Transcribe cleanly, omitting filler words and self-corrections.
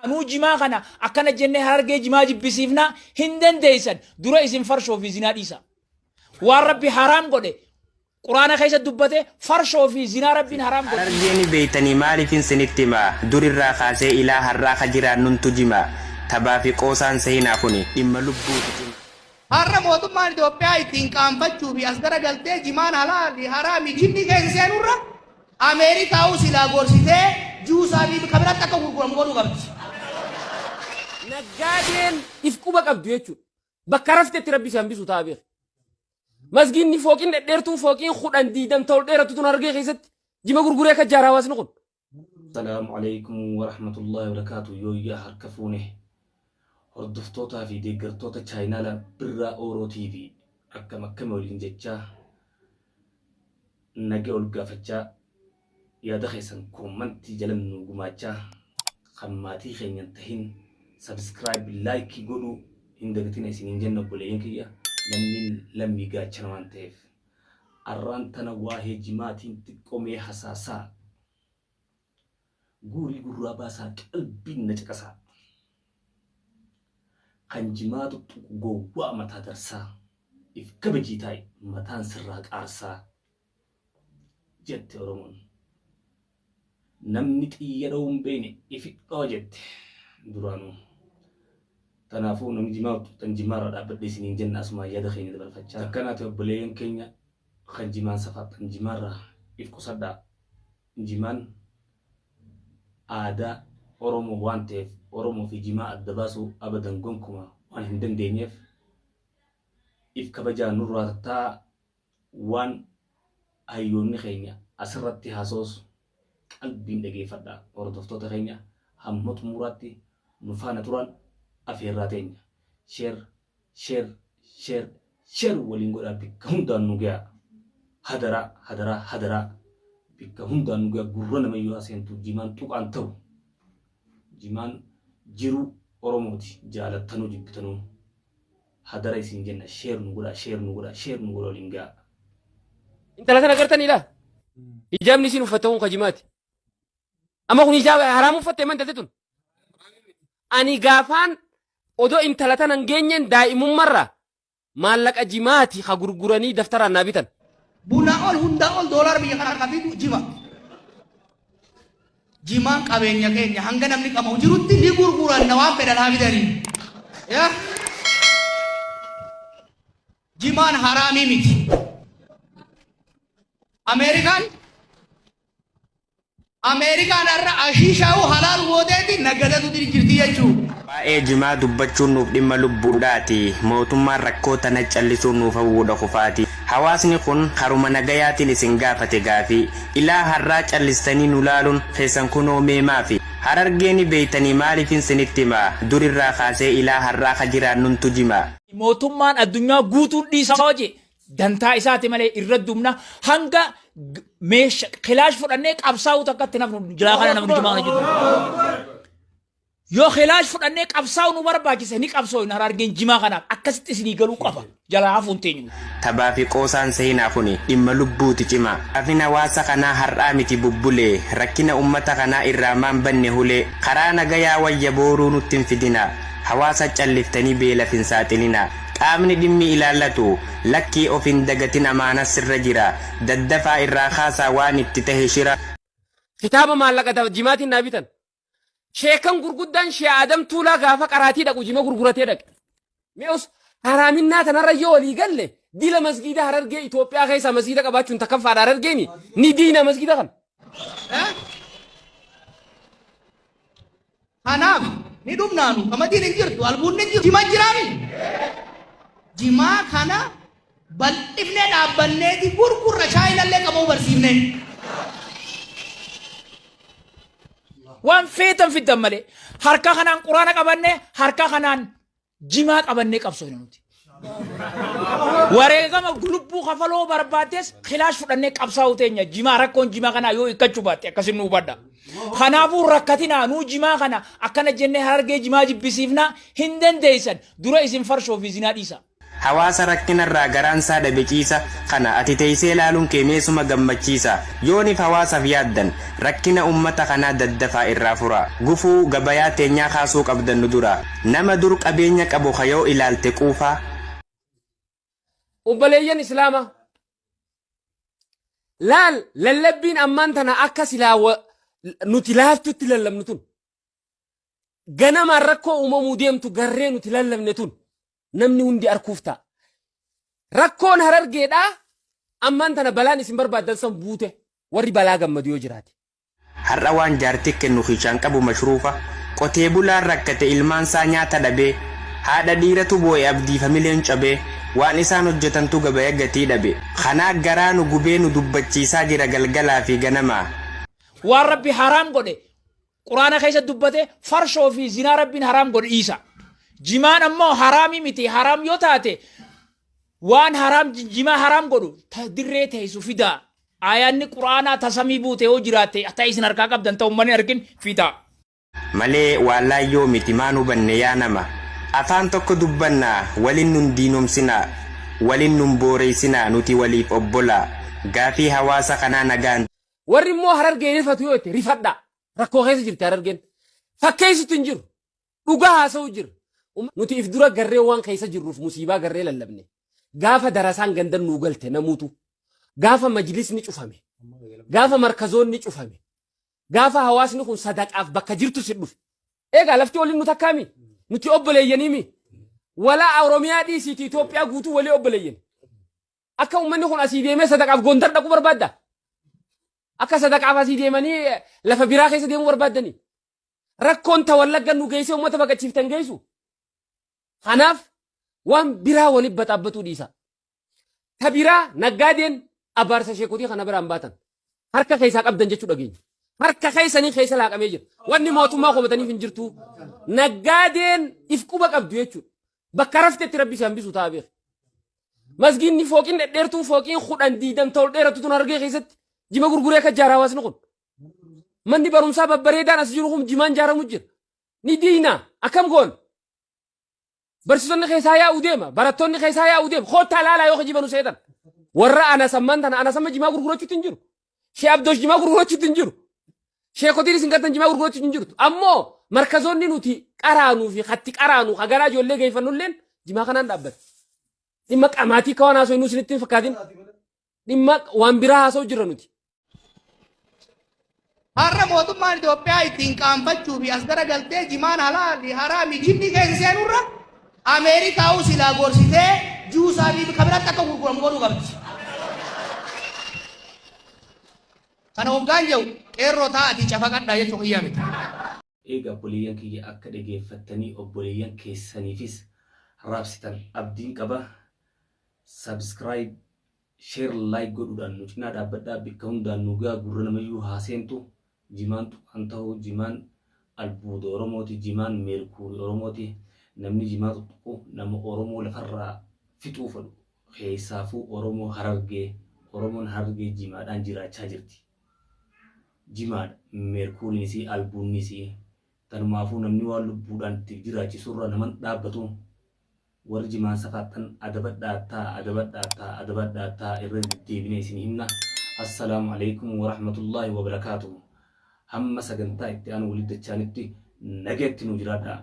Nuu jimaa kana akkana jennee Harargee jimaa jibbisiifnaa hin dandeessan. Dura isin farshoo fi zinaa dhiisa. Waan Rabbi haraam godhe Quraana keessa dubbate, farshoo fi zinaa Rabbiin haraam godhe. Harargee ni beeytanii maaliifin sinitti hima Durirraa kaasee ilaa har'aa ka jiraannuntu jima Tabaa fi qoosaan sehinaa kuni dhimma lubbuuti cima. Har'a mootummaan Itoophiyaa ittiin qaanfachuu fi as garagaltee jimaan halaali haraami jinnii keessa seenurra Ameerikaa'uu silaa gorsitee juusaa fi ka biratti akka gurguramu godhuu qabdi. Naggaadeen if quba qabdu jechuudha. Bakka raftetti rabbi si hambisu ta'a beeki. Masgiinni fooqiin dhedheertuun fooqiin 10 20 ta'u dheerattu tun Harargee keessatti jima gurguree akka ijaara hawaasni kun. Assalaamu Aleykum Warahmatullahi Wabarakaatuh Yooyyaa harka fuune hordoftootaa fi deeggartoota chaayinaala Birraa Ooroo TV akkam akkami waliin jechaa nagee ol gaafachaa yaada keessan koommantii jalan nuu gumaachaa kan maatii keenya hin tahin subscribe like godhuu hin dagatina isiniin jenna obboleeyyan kiyya lammiin lammii gaachana waan ta'eef arraan tana waahee jimaatiin xiqqoo mee hasaasaa Guurii gurraa baasaa qalbiin na caqasaa. Kan jimaa xuxxuqu gowwaa mataa darsaa. If kabajii taa'i mataan sirraa qaarsaa. Jette Oromoon. Namni xiyya dhawuu hin beekne ifi dhawa jette duraanuu. Tanaafuu namni jimaa xuxxuqxan jimaarra dhaabbadhe isiniin jenna asumaan yaada keenya dabarfachaa. Akkanaati obboleeyyan keenya kan jimaan safaaxxan jimaarraa if qusadhaa. Jimaan aadaa Oromoo waan ta'eef Oromoo fi Jimaa adda baasuu abadan gonkuma waan hin dandeenyeef if kabajaa nurraa tattaa'aa waan hayyoonni keenya asirratti haasa'us qalbiin dhageeffadhaa hordoftoota keenya hamma xumuraatti nu faana turaan afeerraa teenya share Share share share waliin godhaa bikka hundaan nu gayaa hadaraa hadaraa hadaraa bikka hundaan nu gayaa gurra namayyuu haa seentu jimaan tuqaan ta'u jimaan jiruu oromooti jaalattanuu jibbitanuu hadara isin jenna share nu godhaa share nu godhaa share nu godhaa waliin gayaa. Intala tana gartanii laa? Hijaabni isiin uffatte kun ka jimaati. Amma kun hijaaba haraam uffatte amma intalti tun. Ani gaafaan odoo intala tana hin geenyeen daa'imummarraa maallaqa jimaati ka gurguranii daftaraan naa bitan. Bunaa ol hundaa ol doolaara biyya kanaa kan fidu jima. Jimaan qabeenya keenya hanga namni qama'u jirutti ni gurguranna waan fedhan haa fidanii. Yaa. Jimaan haraamii miti. Ameerikaan Ameerikaan har'a ashiishaa'uu halaal gooteeti nagadatu jirti jechuudha. Waa'ee jimaa dubbachuun nuuf dhimma lubbuudhaati. Mootummaan rakkoo tana callisuun nuuf hawwuudha kufaati. Hawaasni kun karuma nagayaatiin isin gaafate gaafii. Ilaa har'aa callistanii nu laaluun keessan kunoo mee maafi? Harargee ni beeytanii maaliifin sinitti hima? Durirraa kaasee ilaa har'aa ka jiraannuntu jima. Mootummaan addunyaa guutuun dhiisaa hojii dantaa isaati malee irra dumna hanga meesha kilaash fudhannee qabsaa'uu takkatti nafnu jilaa kana namni jimaa kana jiru. Yoo kilaash fudhannee qabsaa'uu nu barbaachise ni qabsoo Harargeen jimaa kanaaf akkasitti isinii galuu qaba jalaa hafuun teenyu. Tabaa fi qoosaan sehinaa kuni dhimma lubbuuti cima. Gaafin hawaasa kanaa har'aa miti bubbulee Rakkina ummata kanaa irraa maan banne hulee Karaa nagayaa wayya booruu nutti hin fidinaa Hawaasa calliftanii beelaf hin saaxilinaa Qaamni dhimmi ilaallatu, lakkii of hin dagatin amaanaa sirra jira. Daddafaa irraa kaasaa waan itti tahe shira. Kitaaba maallaqa ta jimaatiin naa bitan. Sheekan gurguddaan Shee Aadam Tuulaa gaafa qaraatii dhaqu jima gurguratee dhaqe. Mee os haraaminaa tanarra yoo walii galle dila masgiida Harargee Itoophiyaa keessaa masgiida qabaachuun takkaffaadha Harargeeni ni diina masgiida kana. Kanaaf ni dhumnaanu qamadiin hin jirtu albuudni hin jirtu jima jiraami. Jimaa kana bal'ifnee dhaabbanneeti gurgurra chaayinallee qabuu barsiifne. Waan feetan fiddan malee harka kanaan quraana qabanne harka kanaan Jimaa qabannee qabsoofne nuti. Wareegama lubbuu kafaloo barbaaddes kilaash fudhannee qabsaa'uu teenya jimaa rakkoon jimaa kanaa yoo hiikkachuu baatte akkasin nu hubadha. Kanaafuu rakkatinaa nuu jimaa kana akkana jennee Harargee jimaa jibbisiifnaa hin dandeessan dura isin farshoo fi zinaa dhiisa. Hawaasa rakkinarraa garaansaa dhabe ciisa kana ati teeysee laaluun kee meesuma gammachiisa. Yoonif hawaasaaf yaaddan rakkina ummata kanaa daddafaa irraa furaa. Gufuu gabayaa teenyaa kaasuu qabdan nu dura. Nama dur qabeenya qabu ka yoo ilaalte quufaa. Obboleeyyan Islaamaa, laal, lallabbiin ammaan tana akka silaa nuti laaftutti lallabnu tun, ganamaan rakkoo uumamuu deemtu garree nuti lallabne tun namni hundi arkuuf ta'a. Rakkoon Harargeedhaa ammaan tana balaan isin barbaaddan san buute, warri balaa gammadu yoo jiraate. Har'a waan jaartii kennu kiishaan qabu mashruufa. Qotee bulaan rakkate, ilmaansaa nyaata dhabee. Haadha dhiiratu boo'e, abdii famileen cabee. Waan isaan hojjetantu gabaya gatii dhabe. Kanaa garaa nu gubee nu dubbachiisaa jira galgalaa fi ganamaa. Waan Rabbi haraam godhe Quraana keessa dubbate, farshoo fi zinaa Rabbiin haraam godhe dhiisa. Jimaan ammoo haraamii miti. Haraam yoo taate, waan haraam jimaa haraam godhu ta dirree teessu fidaa. Aayaanni Quraanaa tasamii buute yoo jiraatte, ta isin harkaa qabdan ta'u ummanni argin fidaa. Malee waan laayyoo miti, maan hubanne yaa nama. Afaan tokko dubbannaa, walin nun diinomsinaa, walin nun booreyssinaa, nuti waliif obbolaa. Gaafii hawaasa kanaa nagaan. Warri immoo Harargee rifatu yoo jette, rifadhaa. Rakkoo keessa jirti Harargeen. Fakkeessitu hin jiru. Dhugaa haasa'u jira. Nuti if dura garree waan keessa jirruuf musiibaa garree lallabne. Gaafa darasaan gandan nuu galte namuutu. Gaafa majlisni cufame. Gaafa markazoonni cufame. Gaafa hawaasni kun sadaqaaf bakka jirtu si dhufe. Egaa lafti waliin nu takkaami. Nuti obboleeyyaniimi. Walaa Oromiyaa dhiisiiti, Itoophiyaa guutuu walii obboleeyyan. Akka uummanni kun asii deemee sadaqaaf Gondar dhaquu barbaadda? Akka sadaqaaf asii deemanii lafa biraa keessa deemuu barbaaddanii? Rakkoon ta Wallagga nu geessee uummata baqachiiftan geessu. Kanaaf waan biraa waliin baxaabbatuu dhiisa. Ta biraa, naggaadeen abaarsa sheekotii kana biraan baatan. Harka keessaa qabdan jechuu dhageenya. Harka keessanii keessa laaqamee jira. Wanni mootummaa komataniif hin jirtu. Naggaadeen if quba qabdu jechuudha. Bakka raftetti Rabbi si hambisu ta'a beeka. Masgiinni fooqiin dhedheertuun, fooqiin 10 20 ta'u dheeratu tun Harargee keessatti jima gurguree akka ijaara hawaasni kun. Manni barumsaa babbareedaan as jiru kun jimaan ijaaramu jira. Ni diina, akkam goon? Barsiisonni keessaa yaa'uu deema. Barattoonni keessaa yaa'uu deema. Koottaa laalaa yoo kijibanu seetan. Warra anasamman tana anasamma jimaa gurgurachuutti hin jiru. Shee Abdoosh jimaa gurgurachuutti hin jiru. Sheekotiin isin gartan jimaa gurgurachuutti hin jirtu. Ammoo markazoonni nuti qaraanuu fi hatti qaraanu hagaraa ijoollee geeffannulleen jimaa kanaan dhaabbata. Dhimma qamaatii akka waan haasoo inni isinitti hin fakkaatin. Dhimma waan biraa haasa'u jirra nuti. Har'a mootummaan Itoophiyaa ittiin qaanfachuu fi as garagaltee jimaan halaali haraami jinni keessa seenurra Ameerikaa'uu silaa gorsitee juusaa fi kabiratti akka gurguramu godhuu qabdi. Kana hoggaan jedhu qeerroo taa'atii cafaqadhaa jechuu kiyyaa miti. Eega obboleeyyan kiyya, akka dhageeffattanii obboleeyyan keessaniifis raabsitan abdiin qaba. Subscribe, share, like godhuudhaan nu cinaa dhaabbadhaa, bikka hundaan nu ga'a, gurra namayyuu haa seentu. Jimaan tuqaan ta'u, jimaan albuuda Oromooti, jimaan meerkuurii Oromooti. Namni jimaa tuttuqu nama Oromoo lafarraa fixuu fedhu, keessaafuu Oromoo Harargee. Oromoon Harargee jimaadhaan jiraachaa jirti. Jimaadha meerkuuriin isii, albuunni isii. Tanumaafuu namni waan lubbuudhaan itti jiraachisurra naman dhaabbatu. Warri jimaan safaaxxan adabadhaa taa, adabadhaa taa, adabadhaa taa, irra deddeebinee isin himna. Assalaamu alaikum warahmatullaahi wabarakaatuhu. Hamma sagantaa itti aanu walitti dachaanitti nagayatti nu jiraadhaa.